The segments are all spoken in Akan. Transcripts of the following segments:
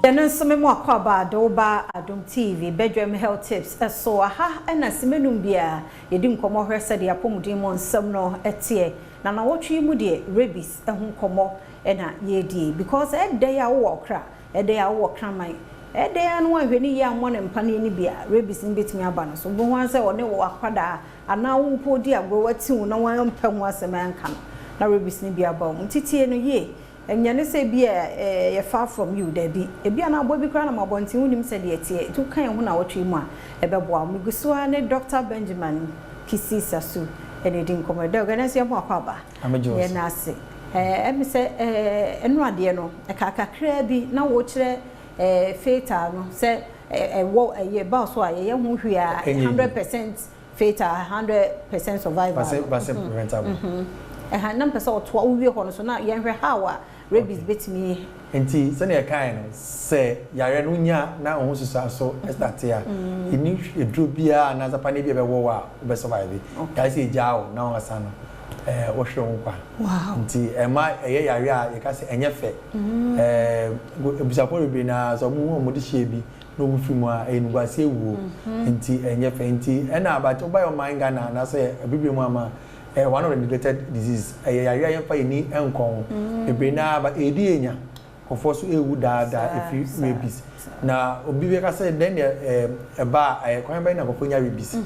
Yɛno nso me mu akɔ aba de woba Adom TV Bedwam Health Tips ɛso. Aha ɛna simenum bia yɛdi nkɔmmɔ hwɛ sɛdeɛ apɔmuden mu nsɛm no ɛteɛ. Na nawɔtwe yi mu deɛ, rabies ɛho nkɔmmɔ ɛna yɛdie, because ɛdɛ yi a wowɔ ɔkra, ɛdɛ yi a wowɔ kraman, ɛdɛ yi a no wanhwɛ ne yie ammɔ ne mpa ne ani bia, rabies no bɛtumi aba no so. Wobɛhu sɛ ɔne wɔ akwadaa anaa wo mpo di agorɔ, wati wo na wampɛ ho asɛm anka no na rabies no bi aba wo mu. Ntitie no yie, ɛnyɛ ne sɛ bi a yɛ far from you, daabi. Ebi a na aboa bi koraa na ma abɔnten, wonim sɛ deɛ teɛ. Nti woka yɛn ho na wɔtwe mu a, ɛbɛboa wo. Megu so a ne Dr Benjamin Kisi Sasu ɛna ɛdi nkɔmmɔ. Dɛ ɔgɛ nso yɛ ho akɔ aba, yɛ n'ase. Ɛmi sɛ ɛno adeɛ no ɛka kakraa bi na wɔkyerɛ fatal no sɛ ɛwɔ ɛyɛ ba so a yɛyɛ ho hwee a, 100% fatal, 100% survival. Base preventable. Ɛha na mpɛ sɛ ɔtoa wowie hɔ no so na yɛnhwɛ how a rabies bɛtumi. Nti sɛnea ɛkae no sɛ yare no nya na ɔho susa so ɛstart a, ɛni eduro biara anaasɛ paneɛ bi a ɛbɛwɔ wɔ a wobɛ survive. Yare sɛ egyaa wo na wɔn no wɔhwɛ wo nkwa. Nti ɛma ɛyɛ yare a yɛka sɛ ɛnyɛ fɛ. Ebusuafoɔ bebree na sɛ ɔmo hu ɔmo de hyɛ bi na ɔmo firi mu a, ɛyɛ nuguase ewuo. Nti ɛnyɛ fɛ. Nti ɛna abakyɛ ɔba yɛ ɔman Ghana anaasɛ abibire mu ama one of the neglected disease. Ɛyɛ yare a yɛmfa yɛn ni nkɔ ho bebree naa ba edi enya kɔfoɔ so ewu daadaa efi rabies. Na obi bɛka sɛ dɛn deɛ ɛba a, ɛyɛ kwan bɛn na nkɔfoɔ nya rabies?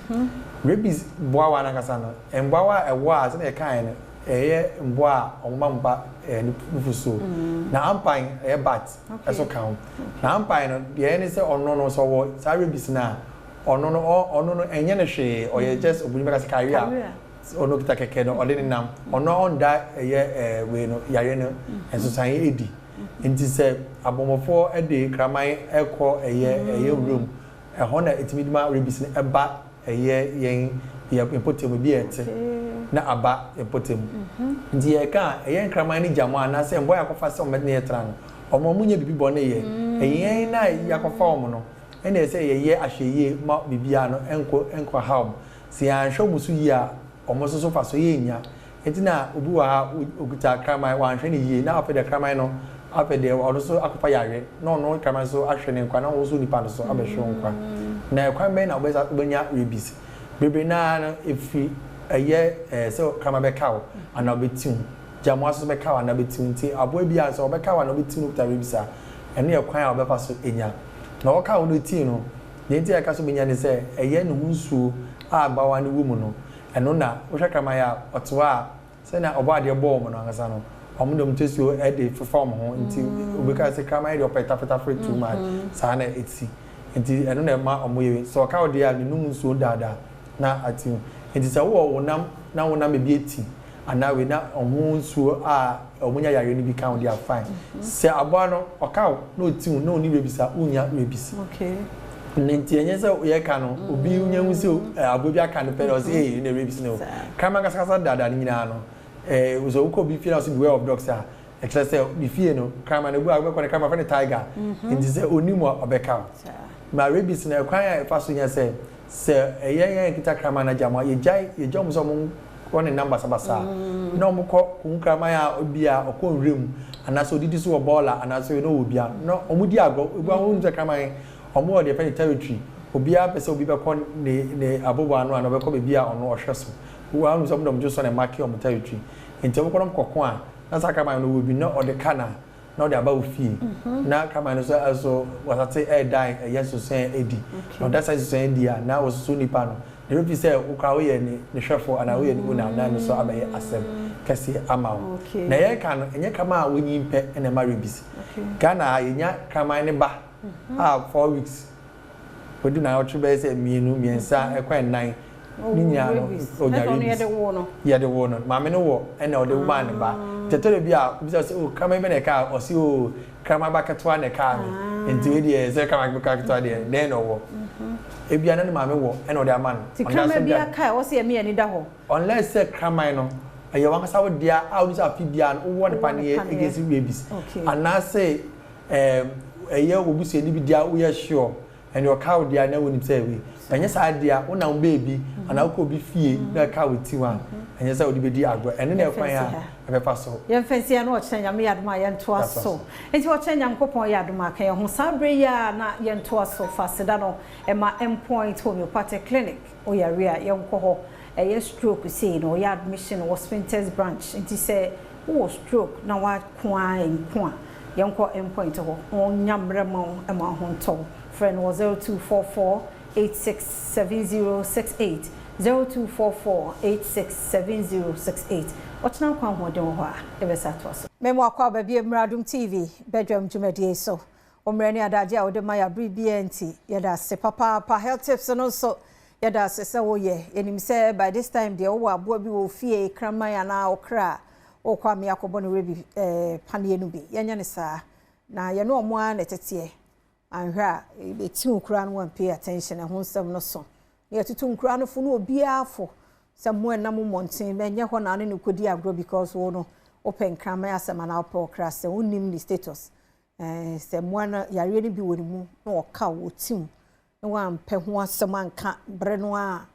Rabies mboawa nankasa no, mboawa a ɛwɔ a sɛdeɛ ɛkaeɛ no, ɛyɛ mboa a ɔmo ma mba nufusuo na ampan ɛyɛ bat ɛso ka ho. Na ampan no deɛ ɛyɛ ne sɛ ɔno no sɛ ɔwɔ saa rabies na ɔno no ɔno no ɛnyɛ no hwee. Ɔyɛ just obìnrin bɛka sɛ carrier. Ɔno kita kɛkɛ no, ɔde ne nam, ɔno ɔnda ɛyɛ wei no yare no nsesan edi. Nti sɛ abɔmmɔfoɔ de kraman ɛkɔ ɛyɛ wuram ɛhɔ na ɛtumi de ma rabies no ɛba ɛyɛ yɛn yɛ mpɔtam bi a ɛte na aba mpɔtam. Nti yɛka a, ɛyɛ nkraman no gya mu anaasɛ mboa yɛakɔfa sɛ ɔmo ne yɛ tena no, ɔmo nyɛ bibi bɔne. Yɛ ɛyɛ yɛn na yɛakɔfa ɔmo no ɛna ɛsɛ yɛyɛ ahwɛyie ma biribiara no ɛnkɔ ha ɔmo. Sɛ yɛanhwɛ ɔmo so yie a, ɔmo nso so fa so yɛ nya. Nti na obi wɔ ha, okuta kraman, wanhwɛ ne yie na afei deɛ kraman no afei deɛ ɔno nso akɔfa yare na ɔno kraman nso ahwɛ ne nkwa na ɔno nso nipa no so abɛhwɛ nkwa. Na ɛkwan bɛn na wobɛsa wobɛnya rabies? Bebree naa no efi ɛyɛ sɛ kraman bɛka wo anaa ɔbɛti wo, gyamoa nso bɛka wo anaa ɔbɛti wo. Nti aboa bi a sɛ ɔbɛka wo anaa ɔbɛti wo no kuta rabies a, ɛno yɛ kwan a ɔbɛfa so enya. Na ɔka wo no tii no deɛ, nti a yɛka so bɛnya ne sɛ ɛyɛ ne ho nsuo a abawa no wɔ mu no. Ɛno na wohwɛ kraman a ɔte hɔ a, sɛnea ɔbɔ adeɛ bɔɔ wɔn no ankasa no, wɔn de wɔn tɛsuo de fefa wɔn ho. Nti obi ka sɛ kraman deɛ ɔpɛ tafetafere too much, saa na eti. Nti ɛno na ɛma wɔn yɛ sɛ ɔka wo deɛ a, ne num nsuo daadaa na ate mu. Nti sɛ wowɔ wo nam na wo nam ebi eti anaa wei na ɔho nsuo a wɔn nya yare no bi ka wo deɛ a, fine. Sɛ aboa no ɔka wo na oti wo na oni rabies a, wonya rabies. Ne nti ɛnyɛ sɛ yɛka no obi nya hu sɛ aboa bi aka no pɛ na ɔsɛ ee ne rabies no. Kraman kasakasa daadaa no nyinaa no, sɛ wokɔ obi fie na ɔsɛ beware of dogs a, ɛkyerɛ sɛ ne fie no kraman no ebu a wobɛkɔ ne kraman fɛ ne tiger. Nti sɛ onim a, ɔbɛka wo. Ma rabies no, ɛkwan a ɛfa so nya sɛ ɛyɛ yɛn kita kraman no agya mo a yɛgyae yɛgya wɔn sɛ wɔn wɔ ne nam basabasa na wɔn kɔ kun kraman a obi a ɔkɔ nwura mu anaasɛ odidi so wɔ bɔɔla anaasɛ ɔno wɔ bia na wɔn di agorɔ. Ebi wɔn sɛ kraman wɔn wɔ deɛ fɛ ne territory. Obiara pɛ sɛ obi bɛkɔ ne abobo ano a na ɔbɛkɔ beebi a ɔno ɔhwɛ so. Wɔn sɛ wɔn de wɔn gye so na ɛmark wɔn territory. Nti wɔn kɔ na wɔn kɔko a, na saa kraman no wɔ bi na ɔde ka na ɔde aba wo fie na kraman no so ɛso wɔsate ɛɛdan ɛyɛ nsosoɛ edi na ɔda saa nsosoɛ edi a, na wɔsoso nipa no na ebi fi sɛ wokora woyɛ ne hwɛfo anaa woyɛ ne owner na no so abɛyɛ asɛm kɛseɛ ama wo. Na yɛreka no, ɛnyɛ kraman a wonyin pɛ ɛna ɛma rabies. Ghana ha yɛnya kraman ne ba a 4 weeks odi na ɔtwe bɛyɛ sɛ mmienu, mmiɛnsa, ɛkɔ ɛnan ne nyinaa no onya rabies. Yɛde wo no, maame no wɔ ɛna ɔde maa ne ba. Tɛtɛrɛ bi a obisa sɛ, "O, kraman bɛ na ɛka?" Ɔsi, "O, kraman ba ketewa na ɛka mi." Nti wei deɛ sɛ kraman ba ketewa deɛ dɛn na ɔwɔ ebia na ne maame wɔ ɛna ɔde ama no. Ti kraman bi aka a, wɔsi ɛmi ani da hɔ. Unless sɛ kraman no ɛyɛ wankasa wo dea a wodi sɛ afi bia no wowɔ ne paneɛ against rabies anaasɛ ɛyɛ obusuani bi dea, woyɛ sure ɛne ɔka wo dea na wonim sɛ wei ɛnyɛ saa dea wonam beebi anaa wokɔ obi fie na ɛka wo ti ho a. Ɛnyɛ sɛ wode bɛdi agorɔ. Ɛno ne ɛkwan a ɛbɛfa so. Yɛmfa nsi ha na ɔkyena Nyame yɛ adom a yɛntoa so. Nti ɔkyena Nyankopɔn yɛ adom a ka yɛn ho saa berɛ yi ara na yɛntoa so. Fa aseda no ma Mpoint Homeopathic Clinic. Woyare a yɛnkɔ hɔ. Ɛyɛ stroke sei no wɔyɛ admission wɔ Spintex branch. Nti sɛ wowɔ stroke na woako ara nko a yɛnkɔ Mpoint hɔ na wɔnya mmerɛ ma wo ma wo ho ntɔ wo. Frɛ no wɔ 0244 867068, 0244 867068. Ɔkyena nkwa ahoɔden wɔ hɔ a, yɛbɛsa atoa so. Me mo akwaaba bio mmra Adom TV badwam dwumadie yi so. Wo mmerɛ ne adagyeɛ a wode ma yɛ abere biara nti, yɛda ase papaapa. Health tips no nso, yɛda ase sɛ woyɛ. Yɛnim sɛ by this time deɛ wowɔ aboa bi wɔ wo fie, kraman anaa ɔkra a, wokɔ amee akɔbɔ no rabi eh, paneɛ no bi. Yɛnyɛ no saa. Na yɛne wɔn ara na ɛteteɛ. Anhwɛ a, ebetiw nkuraa no wɔn pay attention ɛho nsɛm no so. Na yɛtutu nkuraa no fo no obiara fo sɛ mo ɛnam mmɔnten bɛnyɛ hɔ na ne no kɔdi agorɔ because wo no wopɛ nkraman asɛm anaa wopɛ ɔkra asɛm, wonnim ne status. Sɛ mmoa no yareɛ no bi wɔ ne mu na ɔka wo ɔtiw na wampɛ ho asɛm anka bere no a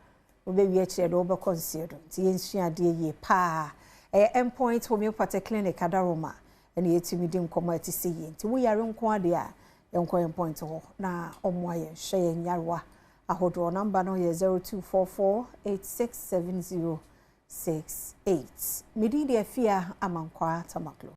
wobɛwie akyerɛ de wobɛkɔ nseɛ do. Nti yɛnsua adeɛ yie paa. Ɛyɛ Endpoint Homeopathy Clinic Adaroma ɛna yɛtumi di nkɔmmɔ a ɛte sɛ yie. Nti woyare nko adeɛ a yɛnkɔ Endpoint hɔ na ɔmmoa yɛn hwɛ yɛn nyarewa ahodoɔ. Namba no yɛ 0244 8670 68. Medin deɛ Afia Amankwaa Tamaklo.